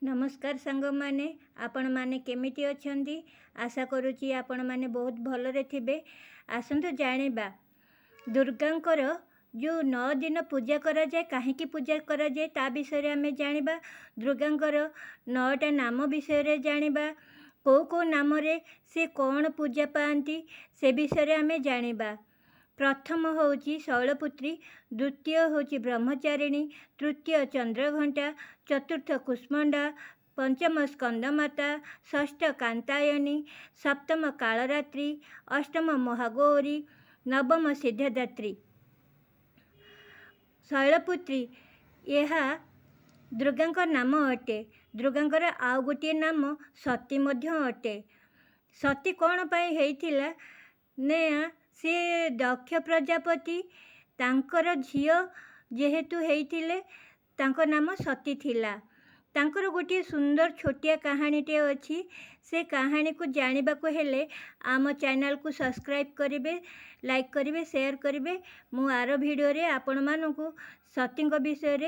ନମସ୍କାର ସାଙ୍ଗମାନେ, ଆପଣମାନେ କେମିତି ଅଛନ୍ତି? ଆଶା କରୁଛି ଆପଣମାନେ ବହୁତ ଭଲରେ ଥିବେ। ଆସନ୍ତୁ ଜାଣିବା, ଦୁର୍ଗାଙ୍କର ଯେଉଁ 9 ଦିନ ପୂଜା କରାଯାଏ, କାହିଁକି ପୂଜା କରାଯାଏ ତା ବିଷୟରେ ଆମେ ଜାଣିବା। ଦୁର୍ଗାଙ୍କର 9ଟା ନାମ ବିଷୟରେ ଜାଣିବା। କେଉଁ କେଉଁ ନାମରେ ସେ କ'ଣ ପୂଜା ପାଆନ୍ତି ସେ ବିଷୟରେ ଆମେ ଜାଣିବା। ପ୍ରଥମ ହେଉଛି ଶୈଳପୁତ୍ରୀ, ଦ୍ୱିତୀୟ ହେଉଛି ବ୍ରହ୍ମଚାରିଣୀ, ତୃତୀୟ ଚନ୍ଦ୍ରଘଣ୍ଟା, ଚତୁର୍ଥ କୁଷ୍ମାଣ୍ଡା, ପଞ୍ଚମ ସ୍କନ୍ଦମାତା, ଷଷ୍ଠ କାତ୍ୟାୟନୀ, ସପ୍ତମ କାଳରାତ୍ରି, ଅଷ୍ଟମ ମହାଗୌରୀ, ନବମ ସିଦ୍ଧିଦାତ୍ରୀ। ଶୈଳପୁତ୍ରୀ ଏହା ଦୁର୍ଗାଙ୍କ ନାମ ଅଟେ। ଦୁର୍ଗାଙ୍କର ଆଉ ଗୋଟିଏ ନାମ ସତୀ ମଧ୍ୟ ଅଟେ। ସତୀ କ'ଣ ପାଇଁ ହେଇଥିଲା ନା, ସିଏ ଦକ୍ଷ ପ୍ରଜାପତି ତାଙ୍କର ଝିଅ ଯେହେତୁ ହେଇଥିଲେ, ତାଙ୍କ ନାମ ସତୀ ଥିଲା। ତାଙ୍କର ଗୋଟିଏ ସୁନ୍ଦର ଛୋଟିଆ କାହାଣୀଟିଏ ଅଛି। ସେ କାହାଣୀକୁ ଜାଣିବାକୁ ହେଲେ ଆମ ଚ୍ୟାନେଲକୁ ସବସ୍କ୍ରାଇବ୍ କରିବେ, ଲାଇକ୍ କରିବେ, ସେୟାର କରିବେ। ମୁଁ ଆର ଭିଡ଼ିଓରେ ଆପଣମାନଙ୍କୁ ସତୀଙ୍କ ବିଷୟରେ